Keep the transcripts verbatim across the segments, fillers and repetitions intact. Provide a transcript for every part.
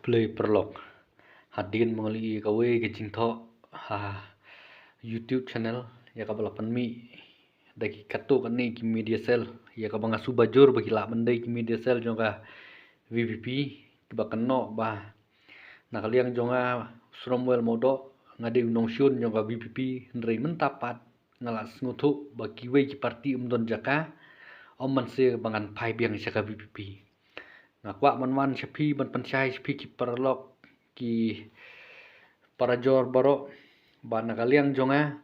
Khublei paralok. Hadien ba nga la ïoh ïa kawei ka jingthoh ha YouTube channel ïa kaba la pynmih da ki katto katne ki media cell ïa kaba nga sngewbha jur ba ki lah ban dei ki media cell jong ka VPP, kiba kynnoh ba na ka liang jong nga, Shromwell Mawdoh, nga dei u nongshun jong ka VPP, hynrei mynta pat nga la sngewthuh ba kiwei ki parti ym don jaka, ym mynsiem ba ngan phai biang sha ka VPP. Nga kwah ban wan sha phi ban pynshai sha phi ki paralok, ki parajor baroh, ba na ka liang jong nga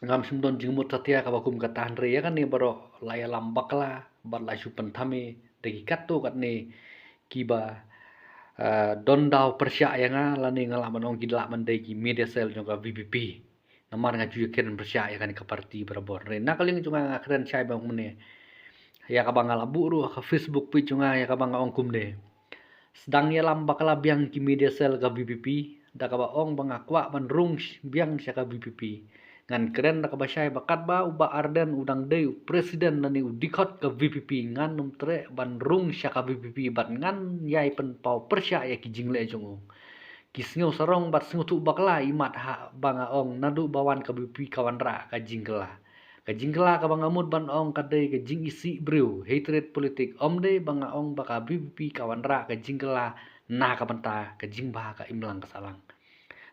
ngam shym don jingmut satia kaba kum kata, hynrei ïa kane baroh la ïalam bakla bad la shu pynthame da ki katto katne kiba, eh, don daw pyrshah ïa nga, lane nga lah ban ong ki lah ban dei ki media cell jong ka VPP. Namar nga ju ïakren pyrshah ïa kane ka parti barabor. Hynrei na ka liang jong nga, nga kren shai ba ong kumne. Ïa kaba nga la buh ruh ha ka Facebook page jong nga, ïa kaba nga ong kumne: Sdang ïalam bakla biang ki media cell ka VPP da kaba ong ba nga kwah ban rung sh-, biang sha ka VPP. Ngan kren da kaba shai ba katba u Bah Ardent u dang dei u president lane u dkhot ka VPP, ngan ym treh ban rung sha ka VPP bad ngan ïai pynpaw pyrshah ïa ki jingleh jong u. Ki sngew sarong bad sngewthuh bakla imat ha ba nga ong naduh ba wan ka VPP ka wanrah ka jingkylla. Ka jingkylla kaba nga mut ban ong ka dei ka jingisih briew, hatred politik. Ym dei ba nga ong ba ka VPP ka wanrah ka jingkylla na ka bynta ka jingbha ka imlang ka sahlang.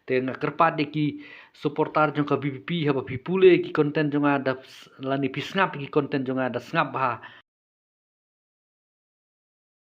Te nga kyrpad ïa ki supporter jong ka VPP, haba phi pule ki content jong nga da s-, lane phi sngap ïa ki content jong nga, da sngap bha